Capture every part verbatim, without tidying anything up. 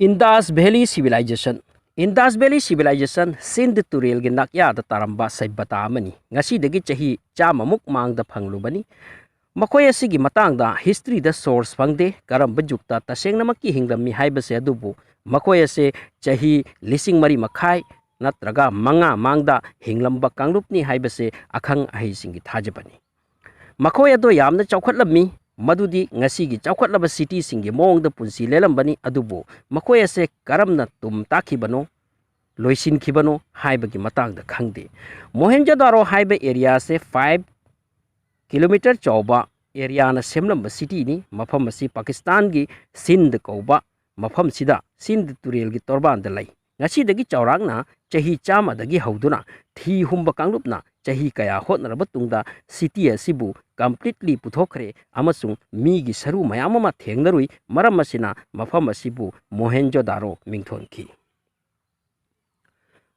Indus Valley Civilization. Indus Valley Civilization Sindh ꯇꯨꯔꯦꯜꯒꯤ ꯅꯥꯛꯌꯥꯗ ꯇꯥꯔꯝꯕ ꯁꯩꯕꯇꯥ ꯑꯃꯅꯤ꯫ ꯉꯁꯤꯗꯒꯤ ꯆꯍꯤ ꯆꯥꯝꯃꯃꯨꯛ ꯃꯥꯡꯗ ꯐꯪꯂꯨꯕꯅꯤ꯫ ꯃꯈꯣꯏ ꯑꯁꯤꯒꯤ ꯃꯇꯥꯡꯗ ꯍꯤꯁꯇ꯭ꯔꯤꯗ ꯁꯣꯔꯁ ꯐꯪꯗꯦ꯫ ꯀꯔꯝꯕ ꯌꯨꯒꯇ ꯇꯁꯦꯡꯅꯃꯛꯀꯤ ꯍꯤꯡꯂꯝꯃꯤ ꯍꯥꯏꯕꯁꯦ ꯑꯗꯨꯕꯨ ꯃꯈꯣꯏ ꯑꯁꯦ ꯆꯍꯤ ꯂꯤꯁꯤꯡ ꯃꯔꯤ ꯃꯈꯥꯏ ꯅꯠꯇ꯭ꯔꯒ ꯃꯉꯥ ꯃꯥꯡꯗ ꯍꯤꯡꯂꯝꯕ ꯀꯥꯡꯂꯨꯞꯅꯤ ꯍꯥꯏꯕꯁꯦ ꯑꯈꯪ ꯑꯍꯩꯁꯤꯡꯒꯤ ꯊꯥꯖꯕꯅꯤ꯫ ꯃꯈꯣꯏ ꯑꯗꯣ ꯌꯥꯝꯅ ꯆꯥꯎꯈꯠꯂꯝꯃꯤ, ꯃꯗꯨꯗꯤ ꯉꯁꯤꯒꯤ ꯆꯥꯎꯈꯠꯂꯕ ꯁꯤꯇꯤꯁꯤꯡꯒꯤ ꯃꯑꯣꯡꯗ ꯄꯨꯟꯁꯤ ꯂꯦꯜꯂꯝꯕꯅꯤ꯫ ꯑꯗꯨꯕꯨ ꯃꯈꯣꯏ ꯑꯁꯦ ꯀꯔꯝꯅ ꯇꯨꯝ ꯇꯥꯈꯤꯕꯅꯣ, ꯂꯣꯏꯁꯤꯟꯈꯤꯕꯅꯣ ꯍꯥꯏꯕꯒꯤ ꯃꯇꯥꯡꯗ ꯈꯪꯗꯦ꯫ ꯃꯣꯍꯦꯟꯖꯣꯗꯥꯔꯣ ꯍꯥꯏꯕ ꯑꯦꯔꯤꯌꯥꯁꯦ ꯐꯥꯏꯚ ꯀꯤꯂꯣꯃꯤꯇꯔ ꯆꯥꯎꯕ ꯑꯦꯔꯤꯌꯥꯅ ꯁꯦꯝꯂꯝꯕ ꯁꯤꯇꯤꯅꯤ꯫ ꯃꯐꯝ ꯑꯁꯤ ꯄꯥꯀꯤꯁꯇꯥꯟꯒꯤ ꯁꯤꯟꯗ ꯀꯧꯕ ꯃꯐꯝꯁꯤꯗ ꯁꯤꯟꯗ ꯇꯨꯔꯦꯜꯒꯤ ꯇꯣꯔꯕꯥꯟꯗ ꯂꯩ꯫ ꯉꯁꯤꯗꯒꯤ ꯆꯥꯎꯔꯥꯛꯅ ꯆꯍꯤ ꯆꯥꯝꯃꯗꯒꯤ ꯍꯧꯗꯨꯅ ꯊꯤ ꯍꯨꯝꯕ ꯀꯥꯡꯂꯨꯞꯅ ꯆꯍꯤ ꯀꯌꯥ ꯍꯣꯠꯅꯔꯕ ꯇꯨꯡꯗ ꯁꯤꯇꯤ ꯑꯁꯤꯕꯨ ꯀꯝꯄ꯭ꯂꯤꯠꯂꯤ ꯄꯨꯊꯣꯛꯈ꯭ꯔꯦ ꯑꯃꯁꯨꯡ ꯃꯤꯒꯤ ꯁꯔꯨ ꯃꯌꯥꯝ ꯑꯃ ꯊꯦꯡꯅꯔꯨꯏ꯫ ꯃꯔꯝ ꯑꯁꯤꯅ ꯃꯐꯝ ꯑꯁꯤꯕꯨ ꯃꯣꯍꯦꯟꯖꯣꯗꯥꯔꯣ ꯃꯤꯡꯊꯣꯟꯈꯤ꯫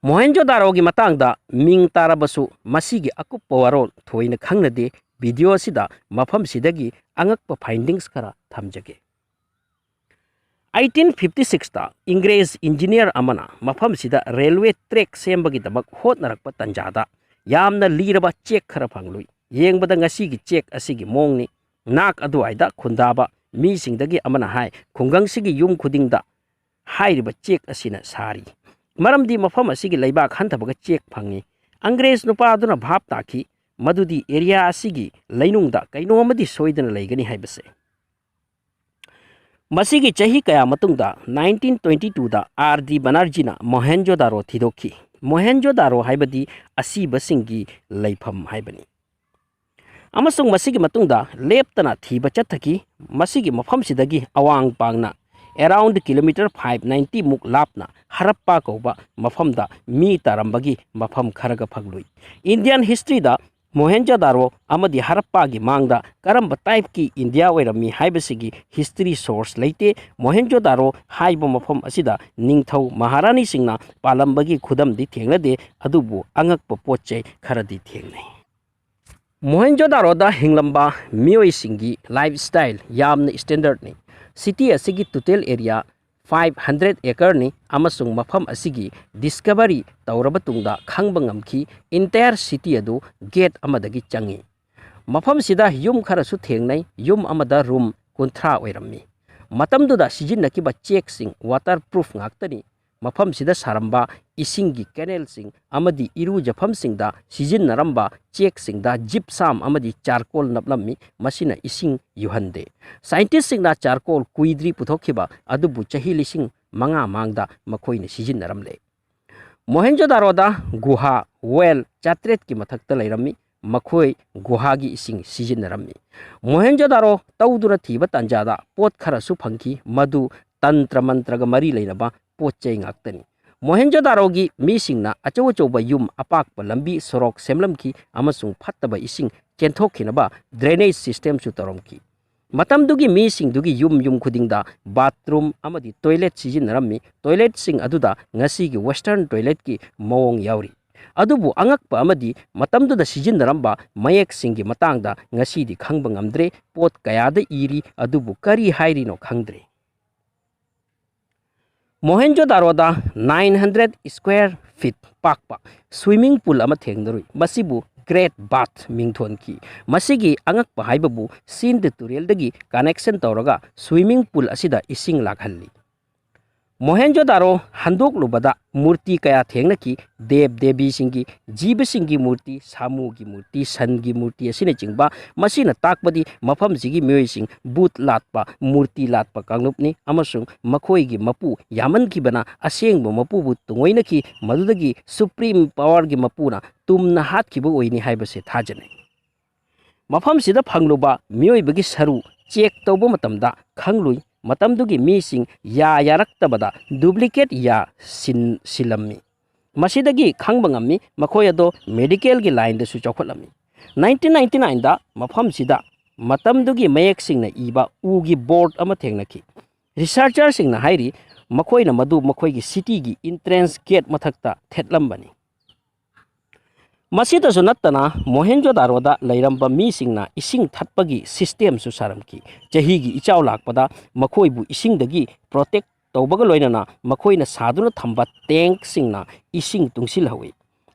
ꯃꯣꯍꯦꯟꯖꯣꯗꯥꯔꯣꯒꯤ ꯃꯇꯥꯡꯗ ꯃꯤꯡ ꯇꯥꯔꯕꯁꯨ ꯃꯁꯤꯒꯤ ꯑꯀꯨꯞꯄ ꯋꯥꯔꯣꯜ ꯊꯣꯏꯅ ꯈꯪꯅꯗꯦ꯫ ꯚꯤꯗꯤꯑꯣ ꯑꯁꯤꯗ ꯃꯐꯝꯁꯤꯗꯒꯤ ꯑꯉꯛꯄ ꯐꯥꯏꯟꯗꯤꯡꯁ ꯈꯔ ꯊꯝꯖꯒꯦ꯫ ꯑꯩꯠꯇꯤꯟ ꯐꯤꯐꯇꯤ ꯁꯤꯛꯁꯇ ꯏꯪꯒ꯭ꯔꯦꯖ ꯏꯟꯖꯤꯅꯤꯌꯔ ꯑꯃꯅ ꯃꯐꯝꯁꯤꯗ ꯔꯦꯜꯋꯦ ꯇ꯭ꯔꯦꯛ ꯁꯦꯝꯕꯒꯤꯗꯃꯛ ꯍꯣꯠꯅꯔꯛꯄ ꯇꯥꯟꯖꯥꯗ ꯌꯥꯝꯅ ꯂꯤꯔꯕ ꯆꯦꯛ ꯈꯔ ꯐꯪꯂꯨꯏ꯫ ꯌꯦꯡꯕꯗ ꯉꯁꯤꯒꯤ ꯆꯦꯛ ꯑꯁꯤꯒꯤ ꯃꯑꯣꯡꯅꯤ꯫ ꯅꯥꯛ ꯑꯗꯨꯋꯥꯏꯗ ꯈꯨꯟꯗꯥꯕ ꯃꯤꯁꯤꯡꯗꯒꯤ ꯑꯃꯅ ꯍꯥꯏ, ꯈꯨꯡꯒꯪꯁꯤꯒꯤ ꯌꯨꯝ ꯈꯨꯗꯤꯡꯗ ꯍꯥꯏꯔꯤꯕ ꯆꯦꯛ ꯑꯁꯤꯅ ꯁꯥꯔꯤ꯫ ꯃꯔꯝꯗꯤ ꯃꯐꯝ ꯑꯁꯤꯒꯤ ꯂꯩꯕꯥꯛ ꯍꯟꯊꯕꯒ ꯆꯦꯛ ꯐꯪꯏ꯫ ꯑꯪꯒ꯭ꯔꯦꯖ ꯅꯨꯄꯥ ꯑꯗꯨꯅ ꯚꯥꯞ ꯇꯥꯈꯤ ꯃꯗꯨꯗꯤ ꯑꯦꯔꯤꯌꯥ ꯑꯁꯤꯒꯤ ꯂꯩꯅꯨꯡꯗ ꯀꯩꯅꯣ ꯑꯃꯗꯤ ꯁꯣꯏꯗꯅ ꯂꯩꯒꯅꯤ ꯍꯥꯏꯕꯁꯦ꯫ ꯃꯁꯤꯒꯤ ꯆꯍꯤ ꯀꯌꯥ ꯃꯇꯨꯡꯗ, ꯅꯥꯏꯟꯇꯤꯟ ꯇ꯭ꯋꯦꯟꯇꯤ ꯇꯨꯗ, ꯑꯥꯔ ꯗꯤ ꯕꯅꯔꯖꯤꯅ ꯃꯣꯍꯦꯟꯖꯣꯗꯥꯔꯣ ꯊꯤꯗꯣꯛꯈꯤ꯫ ꯃꯣꯍꯦꯟꯖꯣꯗꯥꯔꯣ ꯍꯥꯏꯕꯗꯤ ꯑꯁꯤꯕꯁꯤꯡꯒꯤ ꯂꯩꯐꯝ ꯍꯥꯏꯕꯅꯤ꯫ ꯑꯃꯁꯨꯡ ꯃꯁꯤꯒꯤ ꯃꯇꯨꯡꯗ ꯂꯦꯞꯇꯅ ꯊꯤꯕ ꯆꯠꯊꯈꯤ꯫ ꯃꯁꯤꯒꯤ ꯃꯐꯝꯁꯤꯗꯒꯤ ꯑꯋꯥꯡ ꯄꯥꯡꯅ around kilometer five ninety ꯃꯨꯛ ꯂꯥꯞꯅ ꯍꯔꯞꯄꯥ ꯀꯧꯕ ꯃꯐꯝꯗ ꯃꯤ ꯇꯥꯔꯝꯕꯒꯤ ꯃꯐꯝ ꯈꯔꯒ ꯐꯪꯂꯨꯏ꯫ ꯏꯟꯗꯤꯌꯥꯟ ꯍꯤꯁꯇ꯭ꯔꯤꯗ ꯃꯣꯍꯦꯟꯖꯣꯗꯥꯔꯣ ꯑꯃꯗꯤ ꯍꯔꯞꯄꯥꯒꯤ ꯃꯥꯡꯗ ꯀꯔꯝꯕ ꯇꯥꯏꯞꯀꯤ ꯏꯟꯗꯤꯌꯥ ꯑꯣꯏꯔꯝꯃꯤ ꯍꯥꯏꯕꯁꯤꯒꯤ ꯍꯤꯁꯇ꯭ꯔꯤ ꯁꯣꯔꯁ ꯂꯩꯇꯦ꯫ ꯃꯣꯍꯦꯟꯖꯣꯗꯥꯔꯣ ꯍꯥꯏꯕ ꯃꯐꯝ ꯑꯁꯤꯗ ꯅꯤꯡꯊꯧ ꯃꯍꯥꯔꯥꯅꯤꯁꯤꯡꯅ ꯄꯥꯜꯂꯝꯕꯒꯤ ꯈꯨꯗꯝꯗꯤ ꯊꯦꯡꯅꯗꯦ, ꯑꯗꯨꯕꯨ ꯑꯉꯛꯄ ꯄꯣꯠ ꯆꯩ ꯈꯔꯗꯤ ꯊꯦꯡꯅꯩ꯫ ꯃꯣꯍꯦꯟꯖꯣꯗꯥꯔꯣꯗ ꯍꯤꯡꯂꯝꯕ ꯃꯤꯑꯣꯏꯁꯤꯡꯒꯤ ꯂꯥꯏꯐ ꯁ꯭ꯇꯥꯏꯜ ꯌꯥꯝꯅ ꯁ꯭ꯇꯦꯟꯗꯔꯠꯅꯤ꯫ ꯁꯤꯇꯤ ꯑꯁꯤꯒꯤ total area five hundred acre ꯅꯤ ꯑꯃꯁꯨꯡ ꯃꯐꯝ ꯑꯁꯤꯒꯤ discovery ꯇꯧꯔꯕ ꯇꯨꯡꯗ ꯈꯪꯕ ꯉꯝꯈꯤ, entire city ꯑꯗꯨ gate ꯑꯃꯗꯒꯤ ꯆꯪꯏ꯫ ꯃꯐꯝꯁꯤꯗ ꯌꯨꯝ ꯈꯔꯁꯨ ꯊꯦꯡꯅꯩ, ꯌꯨꯝ ꯑꯃꯗ room ꯀꯨꯟꯊ꯭ꯔꯥ ꯑꯣꯏꯔꯝꯃꯤ꯫ ꯃꯇꯝꯗꯨꯗ ꯁꯤꯖꯤꯟꯅꯈꯤꯕ ꯆꯦꯛꯁꯤꯡ waterproof ꯉꯥꯛꯇꯅꯤ꯫ ꯃꯐꯝꯁꯤꯗ ꯁꯥꯔꯝꯕ ꯏꯁꯤꯡꯒꯤ canalꯁꯤꯡ ꯑꯃꯗꯤ ꯏꯔꯨꯖꯐꯝꯁꯤꯡꯗ ꯁꯤꯖꯤꯟꯅꯔꯝꯕ ꯆꯦꯛꯁꯤꯡꯗ gypsum ꯑꯃꯗꯤ charcoal ꯅꯞꯂꯝꯃꯤ, ꯃꯁꯤꯅ ꯏꯁꯤꯡ ꯌꯨꯍꯟꯗꯦ꯫ Scientistꯁꯤꯡꯅ charcoal ꯀꯨꯏꯗ꯭ꯔꯤ ꯄꯨꯊꯣꯛꯈꯤꯕ, ꯑꯗꯨꯕꯨ ꯆꯍꯤ ꯂꯤꯁꯤꯡ ꯃꯉꯥ ꯃꯥꯡꯗ ꯃꯈꯣꯏꯅ ꯁꯤꯖꯤꯟꯅꯔꯝꯂꯦ꯫ ꯃꯣꯍꯦꯟꯖꯣꯗꯥꯔꯣꯗ ꯒꯨꯍꯥ well ꯆꯥꯇ꯭ꯔꯦꯠꯀꯤ ꯃꯊꯛꯇ ꯂꯩꯔꯝꯃꯤ꯫ ꯃꯈꯣꯏ ꯒꯨꯍꯥꯒꯤ ꯏꯁꯤꯡ ꯁꯤꯖꯤꯟꯅꯔꯝꯃꯤ꯫ ꯃꯣꯍꯦꯟꯖꯣꯗꯥꯔꯣ ꯇꯧꯗꯨꯅ ꯊꯤꯕ ꯇꯥꯟꯖꯥꯗ ꯄꯣꯠ ꯈꯔꯁꯨ ꯐꯪꯈꯤ, ꯃꯗꯨ ꯇꯟꯇ꯭ꯔ ꯃꯟꯇ꯭ꯔꯒ ꯃꯔꯤ ꯂꯩꯅꯕ ꯄꯣꯠ ꯆꯩ ꯉꯥꯛꯇꯅꯤ꯫ ꯃꯣꯍꯦꯟꯖꯣꯗꯥꯔꯣꯒꯤ ꯃꯤꯁꯤꯡꯅ ꯑꯆꯧ ꯑꯆꯧꯕ ꯌꯨꯝ, ꯑꯄꯥꯛꯄ ꯂꯝꯕꯤ ꯁꯣꯔꯣꯛ ꯁꯦꯝꯂꯝꯈꯤ ꯑꯃꯁꯨꯡ ꯐꯠꯇꯕ ꯏꯁꯤꯡ ꯆꯦꯟꯊꯣꯛꯈꯤꯅꯕ drainage systemꯁꯨ ꯇꯧꯔꯝꯈꯤ꯫ ꯃꯇꯝꯗꯨꯒꯤ ꯃꯤꯁꯤꯡꯗꯨꯒꯤ ꯌꯨꯝ ꯌꯨꯝ ꯈꯨꯗꯤꯡꯗ bathroom ꯑꯃꯗꯤ toilet ꯁꯤꯖꯤꯟꯅꯔꯝꯃꯤ꯫ Toiletꯁꯤꯡ ꯑꯗꯨꯗ ꯉꯁꯤꯒꯤ western toiletꯀꯤ ꯃꯑꯣꯡ ꯌꯥꯎꯔꯤ꯫ ꯑꯗꯨꯕꯨ ꯑꯉꯛꯄ ꯑꯃꯗꯤ, ꯃꯇꯝꯗꯨꯗ ꯁꯤꯖꯤꯟꯅꯔꯝꯕ ꯃꯌꯦꯛꯁꯤꯡꯒꯤ ꯃꯇꯥꯡꯗ ꯉꯁꯤꯗꯤ ꯈꯪꯕ ꯉꯝꯗ꯭ꯔꯦ꯫ ꯄꯣꯠ ꯀꯌꯥꯗ ꯏꯔꯤ, ꯑꯗꯨꯕꯨ ꯀꯔꯤ ꯍꯥꯏꯔꯤꯅꯣ ꯈꯪꯗ꯭ꯔꯦ꯫ ꯃꯣꯍꯦꯟꯖꯣꯗꯥꯔꯣꯗ nine hundred square feet ꯄꯥꯛꯄ swimming pool ꯑꯃ ꯊꯦꯡꯅꯔꯨꯏ꯫ ꯃꯁꯤꯕꯨ Great Bath ꯃꯤꯡꯊꯣꯟꯈꯤ꯫ ꯃꯁꯤꯒꯤ ꯑꯉꯛꯄ ꯍꯥꯏꯕꯕꯨ Sind ꯇꯨꯔꯦꯜꯗꯒꯤ connection ꯇꯧꯔꯒ swimming pool ꯑꯁꯤꯗ ꯏꯁꯤꯡ ꯂꯥꯛꯍꯜꯂꯤ꯫ ꯃꯣꯍꯦꯟꯖꯣꯗꯥꯔꯣ ꯍꯟꯗꯣꯛꯂꯨꯕꯗ ꯃꯨꯔꯇꯤ ꯀꯌꯥ ꯊꯦꯡꯅꯈꯤ꯫ ꯗꯦꯕ ꯗꯦꯕꯤꯁꯤꯡꯒꯤ, ꯖꯤꯕꯁꯤꯡꯒꯤ ꯃꯨꯔꯇꯤ, ꯁꯥꯃꯨꯒꯤ ꯃꯨꯔꯇꯤ, ꯁꯟꯒꯤ ꯃꯨꯔꯇꯤ ꯑꯁꯤꯅꯆꯤꯡꯕ꯫ ꯃꯁꯤꯅ ꯇꯥꯛꯄꯗꯤ ꯃꯐꯝꯁꯤꯒꯤ ꯃꯤꯑꯣꯏꯁꯤꯡ ꯚꯨꯠ ꯂꯥꯠꯄ, ꯃꯨꯔꯇꯤ ꯂꯥꯠꯄ ꯀꯥꯡꯂꯨꯞꯅꯤ ꯑꯃꯁꯨꯡ ꯃꯈꯣꯏꯒꯤ ꯃꯄꯨ ꯌꯥꯝꯃꯟꯈꯤꯕꯅ ꯑꯁꯦꯡꯕ ꯃꯄꯨꯕꯨ ꯇꯨꯡꯑꯣꯏꯅꯈꯤ꯫ ꯃꯗꯨꯗꯒꯤ supreme powerꯒꯤ ꯃꯄꯨꯅ ꯇꯨꯝꯅ ꯍꯥꯠꯈꯤꯕ ꯑꯣꯏꯅꯤ ꯍꯥꯏꯕꯁꯤ ꯊꯥꯖꯅꯩ꯫ ꯃꯐꯝꯁꯤꯗ ꯐꯪꯂꯨꯕ ꯃꯤꯑꯣꯏꯕꯒꯤ ꯁꯔꯨ check ꯇꯧꯕ ꯃꯇꯝꯗ ꯈꯪꯂꯨꯏ, ꯃꯇꯝꯗꯨꯒꯤ ꯃꯤꯁꯤꯡ ꯌꯥ ꯌꯥꯔꯛꯇꯕꯗ duplicate ꯌꯥ ꯁꯤꯟ-, ꯁꯤꯜꯂꯝꯃꯤ꯫ ꯃꯁꯤꯗꯒꯤ ꯈꯪꯕ ꯉꯝꯃꯤ ꯃꯈꯣꯏ ꯑꯗꯣ medicalꯒꯤ lineꯗꯁꯨ ꯆꯥꯎꯈꯠꯂꯝꯃꯤ꯫ Nineteen ninety nineꯗ ꯃꯐꯝꯁꯤꯗ ꯃꯇꯝꯗꯨꯒꯤ ꯃꯌꯦꯛꯁꯤꯡꯅ ꯏꯕ ꯎꯒꯤ board ꯑꯃ ꯊꯦꯡꯅꯈꯤ꯫ Researcherꯁꯤꯡꯅ ꯍꯥꯏꯔꯤ, ꯃꯈꯣꯏꯅ ꯃꯗꯨ ꯃꯈꯣꯏꯒꯤ cityꯒꯤ entrance gate ꯃꯊꯛꯇ ꯊꯦꯠꯂꯝꯕꯅꯤ꯫ ꯃꯁꯤꯗꯁꯨ ꯅꯠꯇꯅ, ꯃꯣꯍꯦꯟꯖꯣꯗꯥꯔꯣꯗ ꯂꯩꯔꯝꯕ ꯃꯤꯁꯤꯡꯅ ꯏꯁꯤꯡ ꯊꯠꯄꯒꯤ systemꯁꯨ ꯁꯥꯔꯝꯈꯤ꯫ ꯆꯍꯤꯒꯤ ꯏꯆꯥꯎ ꯂꯥꯛꯄꯗ ꯃꯈꯣꯏꯕꯨ ꯏꯁꯤꯡꯗꯒꯤ protect ꯇꯧꯕꯒ ꯂꯣꯏꯅꯅ ꯃꯈꯣꯏꯅ ꯁꯥꯗꯨꯅ ꯊꯝꯕ ꯇꯦꯡꯛꯁꯤꯡꯅ ꯏꯁꯤꯡ ꯇꯨꯡꯁꯤꯜꯍꯧꯏ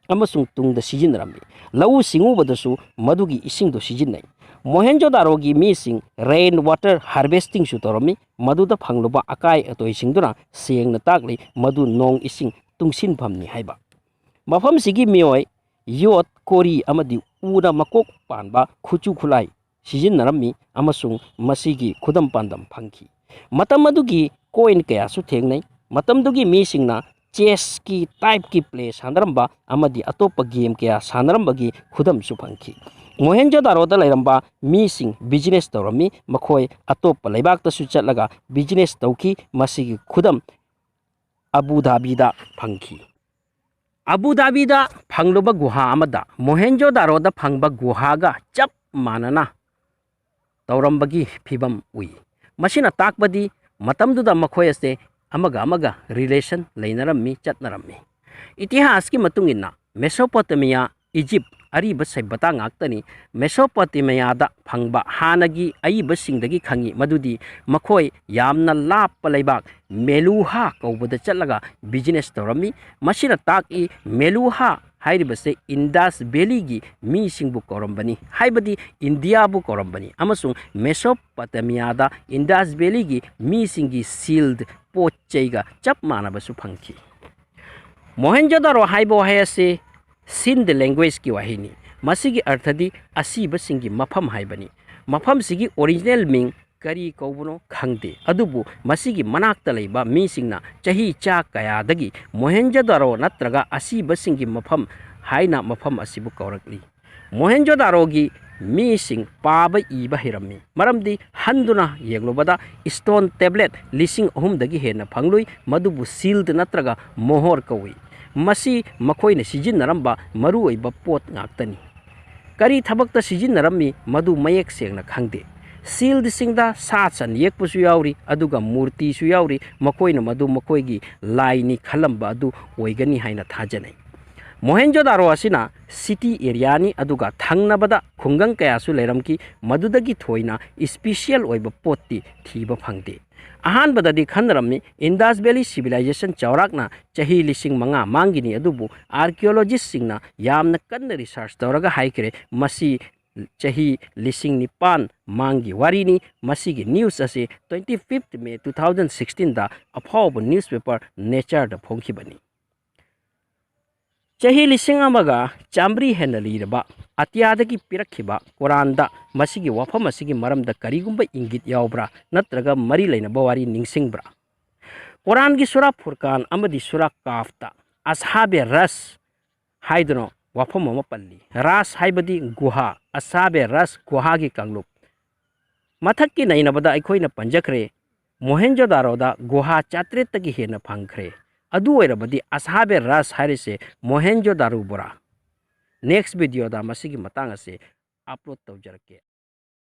ꯑꯃꯁꯨꯡ ꯇꯨꯡꯗ ꯁꯤꯖꯤꯟꯅꯔꯝꯃꯤ꯫ ꯂꯧꯎ ꯁꯤꯡꯎꯕꯗꯁꯨ ꯃꯗꯨꯒꯤ ꯏꯁꯤꯡꯗꯣ ꯁꯤꯖꯤꯟꯅꯩ꯫ ꯃꯣꯍꯦꯟꯖꯣꯗꯥꯔꯣꯒꯤ ꯃꯤꯁꯤꯡ ꯔꯦꯟ ꯋꯥꯇꯔ ꯍꯥꯔꯚꯦꯁꯇꯤꯡꯁꯨ ꯇꯧꯔꯝꯃꯤ꯫ ꯃꯗꯨꯗ ꯐꯪꯂꯨꯕ ꯑꯀꯥꯏ ꯑꯇꯣꯏꯁꯤꯡꯗꯨꯅ ꯁꯦꯡꯅ ꯇꯥꯛꯂꯤ ꯃꯗꯨ ꯅꯣꯡ ꯏꯁꯤꯡ ꯇꯨꯡꯁꯤꯟꯐꯝꯅꯤ ꯍꯥꯏꯕ꯫ ꯃꯐꯝꯁꯤꯒꯤ ꯃꯤꯑꯣꯏ ꯌꯣꯠ, ꯀꯣꯔꯤ ꯑꯃꯗꯤ ꯎꯅ ꯃꯀꯣꯛ ꯄꯥꯟꯕ ꯈꯨꯠꯁꯨ ꯈꯨꯠꯂꯥꯏ ꯁꯤꯖꯤꯟꯅꯔꯝꯃꯤ ꯑꯃꯁꯨꯡ ꯃꯁꯤꯒꯤ ꯈꯨꯗꯝ ꯄꯥꯟꯗꯝ ꯐꯪꯈꯤ꯫ ꯃꯇꯝ ꯑꯗꯨꯒꯤ ꯀꯣꯏꯟ ꯀꯌꯥꯁꯨ ꯊꯦꯡꯅꯩ꯫ ꯃꯇꯝꯗꯨꯒꯤ ꯃꯤꯁꯤꯡꯅ ꯆꯦꯁꯀꯤ ꯇꯥꯏꯞꯀꯤ ꯄ꯭ꯂꯦ ꯁꯥꯟꯅꯔꯝꯕ ꯑꯃꯗꯤ ꯑꯇꯣꯞꯄ ꯒꯦꯝ ꯀꯌꯥ ꯁꯥꯟꯅꯔꯝꯕꯒꯤ ꯈꯨꯗꯝꯁꯨ ꯐꯪꯈꯤ꯫ ꯃꯣꯍꯦꯟꯖꯣꯗꯥꯔꯣꯗ ꯂꯩꯔꯝꯕ ꯃꯤꯁꯤꯡ ꯕꯤꯖꯤꯅꯦꯁ ꯇꯧꯔꯝꯃꯤ꯫ ꯃꯈꯣꯏ ꯑꯇꯣꯞꯄ ꯂꯩꯕꯥꯛꯇꯁꯨ ꯆꯠꯂꯒ ꯕꯤꯖꯤꯅꯦꯁ ꯇꯧꯈꯤ꯫ ꯃꯁꯤꯒꯤ ꯈꯨꯗꯝ ꯑꯕꯨ ꯙꯥꯕꯤꯗ ꯐꯪꯈꯤ꯫ ꯑꯕꯨ ꯙꯥꯕꯤꯗ ꯐꯪꯂꯨꯕ ꯒꯨꯍꯥ ꯑꯃꯗ ꯃꯣꯍꯦꯟꯖꯣꯗꯥꯔꯣꯗ ꯐꯪꯕ ꯒꯨꯍꯥꯒ ꯆꯞ ꯃꯥꯟꯅꯅ ꯇꯧꯔꯝꯕꯒꯤ ꯐꯤꯕꯝ ꯎꯏ꯫ ꯃꯁꯤꯅ ꯇꯥꯛꯄꯗꯤ ꯃꯇꯝꯗꯨꯗ ꯃꯈꯣꯏ ꯑꯁꯦ ꯑꯃꯒ ꯑꯃꯒ ꯔꯤꯂꯦꯁꯟ ꯂꯩꯅꯔꯝꯃꯤ, ꯆꯠꯅꯔꯝꯃꯤ꯫ ꯏꯇꯤꯍꯥꯁꯀꯤ ꯃꯇꯨꯡ ꯏꯟꯅ ꯃꯦꯁꯣꯄꯣꯇꯦꯃꯤꯌꯥ, ꯏꯖꯤꯞ ꯑꯔꯤꯕ ꯁꯩꯕꯇꯥ ꯉꯥꯛꯇꯅꯤ꯫ ꯃꯦꯁꯣꯄꯣꯇꯦꯃꯤꯌꯥꯗ ꯐꯪꯕ ꯍꯥꯟꯅꯒꯤ ꯑꯏꯕꯁꯤꯡꯗꯒꯤ ꯈꯪꯉꯤ ꯃꯗꯨꯗꯤ ꯃꯈꯣꯏ ꯌꯥꯝꯅ ꯂꯥꯞꯄ ꯂꯩꯕꯥꯛ ꯃꯦꯂꯨꯍꯥ ꯀꯧꯕꯗ ꯆꯠꯂꯒ ꯕꯤꯖꯤꯅꯦꯁ ꯇꯧꯔꯝꯃꯤ꯫ ꯃꯁꯤꯅ ꯇꯥꯛꯏ ꯃꯦꯂꯨꯍꯥ ꯍꯥꯏꯔꯤꯕꯁꯦ ꯏꯟꯗꯥꯁ ꯚꯦꯂꯤꯒꯤ ꯃꯤꯁꯤꯡꯕꯨ ꯀꯧꯔꯝꯕꯅꯤ, ꯍꯥꯏꯕꯗꯤ ꯏꯟꯗꯤꯌꯥꯕꯨ ꯀꯧꯔꯝꯕꯅꯤ, ꯑꯃꯁꯨꯡ ꯃꯦꯁꯣꯄꯣꯇꯦꯃꯤꯌꯥꯗ ꯏꯟꯗꯥꯁ ꯚꯦꯂꯤꯒꯤ ꯃꯤꯁꯤꯡꯒꯤ ꯁꯤꯜꯗ ꯄꯣꯠ ꯆꯩꯒ ꯆꯞ ꯃꯥꯟꯅꯕꯁꯨ ꯐꯪꯈꯤ꯫ ꯃꯣꯍꯦꯟꯖꯣꯗꯥꯔꯣ ꯍꯥꯏꯕ ꯋꯥꯍꯩ ꯑꯁꯤ ꯁꯤꯟꯗ ꯂꯦꯡꯒ꯭ꯋꯦꯖꯀꯤ ꯋꯥꯍꯩꯅꯤ꯫ ꯃꯁꯤꯒꯤ ꯑꯔꯊꯗꯤ ꯑꯁꯤꯕꯁꯤꯡꯒꯤ ꯃꯐꯝ ꯍꯥꯏꯕꯅꯤ꯫ ꯃꯐꯝꯁꯤꯒꯤ ꯑꯣꯔꯤꯖꯤꯅꯦꯜ ꯃꯤꯡ ꯀꯔꯤ ꯀꯧꯕꯅꯣ ꯈꯪꯗꯦ, ꯑꯗꯨꯕꯨ ꯃꯁꯤꯒꯤ ꯃꯅꯥꯛꯇ ꯂꯩꯕ ꯃꯤꯁꯤꯡꯅ ꯆꯍꯤ ꯆꯥ ꯀꯌꯥꯗꯒꯤ ꯃꯣꯍꯦꯟꯖꯣꯗꯥꯔꯣ ꯅꯠꯇ꯭ꯔꯒ ꯑꯁꯤꯕꯁꯤꯡꯒꯤ ꯃꯐꯝ ꯍꯥꯏꯅ ꯃꯐꯝ ꯑꯁꯤꯕꯨ ꯀꯧꯔꯛꯂꯤ꯫ ꯃꯣꯍꯦꯟꯖꯣꯗꯥꯔꯣꯒꯤ ꯃꯤꯁꯤꯡ ꯄꯥꯕ ꯏꯕ ꯍꯩꯔꯝꯃꯤ, ꯃꯔꯝꯗꯤ ꯍꯟꯗꯨꯅ ꯌꯦꯡꯂꯨꯕꯗ ꯁ꯭ꯇꯣꯟ ꯇꯦꯕ꯭ꯂꯦꯠ ꯂꯤꯁꯤꯡ ꯑꯍꯨꯝꯗꯒꯤ ꯍꯦꯟꯅ ꯐꯪꯂꯨꯏ, ꯃꯗꯨꯕꯨ ꯁꯤꯜꯗ ꯅꯠꯇ꯭ꯔꯒ ꯃꯣꯍꯣꯔ ꯀꯧꯏ꯫ ꯃꯁꯤ ꯃꯈꯣꯏꯅ ꯁꯤꯖꯤꯟꯅꯔꯝꯕ ꯃꯔꯨꯑꯣꯏꯕ ꯄꯣꯠ ꯉꯥꯛꯇꯅꯤ꯫ ꯀꯔꯤ ꯊꯕꯛꯇ ꯁꯤꯖꯤꯟꯅꯔꯝꯃꯤ ꯃꯗꯨ ꯃꯌꯦꯛ ꯁꯦꯡꯅ ꯈꯪꯗꯦ꯫ ꯁꯤꯜꯗꯁꯤꯡꯗ ꯁꯥ ꯁꯟ ꯌꯦꯛꯄꯁꯨ ꯌꯥꯎꯔꯤ, ꯑꯗꯨꯒ ꯃꯨꯔꯇꯤꯁꯨ ꯌꯥꯎꯔꯤ, ꯃꯈꯣꯏꯅ ꯃꯗꯨ ꯃꯈꯣꯏꯒꯤ ꯂꯥꯏꯅꯤ ꯈꯜꯂꯝꯕ ꯑꯗꯨ ꯑꯣꯏꯒꯅꯤ ꯍꯥꯏꯅ ꯊꯥꯖꯅꯩ꯫ ꯃꯣꯍꯦꯟꯖꯣꯗꯥꯔꯣ ꯑꯁꯤꯅ ꯁꯤꯇꯤ ꯑꯦꯔꯤꯌꯥꯅꯤ, ꯑꯗꯨꯒ ꯊꯪꯅꯕꯗ ꯈꯨꯡꯒꯪ ꯀꯌꯥꯁꯨ ꯂꯩꯔꯝꯈꯤ, ꯃꯗꯨꯗꯒꯤ ꯊꯣꯏꯅ ꯏꯁꯄꯤꯁꯤꯌꯦꯜ ꯑꯣꯏꯕ ꯄꯣꯠꯇꯤ ꯊꯤꯕ ꯐꯪꯗꯦ꯫ ꯑꯍꯥꯟꯕꯗꯗꯤ ꯈꯟꯅꯔꯝꯃꯤ, ꯏꯟꯗꯁ ꯚꯦꯂꯤ ꯁꯤꯚꯤꯂꯥꯏꯖꯦꯁꯟ ꯆꯥꯎꯔꯥꯛꯅ ꯆꯍꯤ ꯂꯤꯁꯤꯡ ꯃꯉꯥ ꯃꯥꯡꯒꯤꯅꯤ, ꯑꯗꯨꯕꯨ ꯑꯥꯔꯀꯤꯑꯣꯂꯣꯖꯤꯁꯁꯤꯡꯅ ꯌꯥꯝꯅ ꯀꯟꯅ ꯔꯤꯁꯔꯆ ꯇꯧꯔꯒ ꯍꯥꯏꯈ꯭ꯔꯦ, ꯃꯁꯤ ꯆꯍꯤ ꯂꯤꯁꯤꯡ ꯅꯤꯄꯥꯟ ꯃꯥꯡꯒꯤ ꯋꯥꯔꯤꯅꯤ꯫ ꯃꯁꯤꯒꯤ ꯅ꯭ꯌꯨꯁ ꯑꯁꯤ twenty fifth May two thousand sixteenꯗ ꯑꯐꯥꯎꯕ ꯅ꯭ꯌꯨꯁꯄꯦꯄꯔ ꯅꯦꯆꯔꯗ ꯐꯣꯡꯈꯤꯕꯅꯤ꯫ ꯆꯍꯤ ꯂꯤꯁꯤꯡ ꯑꯃꯒ ꯆꯥꯃꯔꯤ ꯍꯦꯟꯅ ꯂꯤꯔꯕ ꯑꯇꯤꯌꯥꯗꯒꯤ ꯄꯤꯔꯛꯈꯤꯕ ꯀꯨꯔꯥꯟꯗ ꯃꯁꯤꯒꯤ ꯋꯥꯐꯝ ꯑꯁꯤꯒꯤ ꯃꯔꯝꯗ ꯀꯔꯤꯒꯨꯝꯕ ꯏꯪꯒꯤꯠ ꯌꯥꯎꯕ꯭ꯔꯥ ꯅꯠꯇ꯭ꯔꯒ ꯃꯔꯤ ꯂꯩꯅꯕ ꯋꯥꯔꯤ ꯅꯤꯡꯁꯤꯡꯕ꯭ꯔꯥ? ꯀꯨꯔꯥꯟꯒꯤ ꯁꯨꯔꯥ ꯐꯨꯔꯀꯥꯟ ꯑꯃꯗꯤ ꯁꯨꯔꯥ ꯀꯥꯐꯇ ꯑꯁꯍꯥꯕꯦ ꯔꯁ ꯍꯥꯏꯗꯨꯅ ꯋꯥꯐꯝ ꯑꯃ ꯄꯜꯂꯤ꯫ ꯔꯥꯁ ꯍꯥꯏꯕꯗꯤ ꯒꯨꯍꯥ, ꯑꯁꯍꯥꯕꯦ ꯔꯁ ꯒꯨꯍꯥꯒꯤ ꯀꯥꯡꯂꯨꯞ꯫ ꯃꯊꯛꯀꯤ ꯅꯩꯅꯕꯗ ꯑꯩꯈꯣꯏꯅ ꯄꯟꯖꯈ꯭ꯔꯦ, ꯃꯣꯍꯦꯟꯖꯣꯗꯥꯔꯣꯗ ꯒꯨꯍꯥ ꯆꯥꯇ꯭ꯔꯦꯠꯇꯒꯤ ꯍꯦꯟꯅ ꯐꯪꯈ꯭ꯔꯦ꯫ ꯑꯗꯨ ꯑꯣꯏꯔꯕꯗꯤ ꯑꯁꯍꯥꯕꯦ ꯔꯥꯁ ꯍꯥꯏꯔꯤꯁꯦ ꯃꯣꯍꯦꯟꯖꯣꯗꯥꯔꯣ ꯕꯣꯔꯥ꯫ ꯅꯦꯛꯁ ꯚꯤꯗꯤꯑꯣꯗ ꯃꯁꯤꯒꯤ ꯃꯇꯥꯡ ꯑꯁꯤ ꯑꯞꯂꯣꯗ ꯇꯧꯖꯔꯛꯀꯦ꯫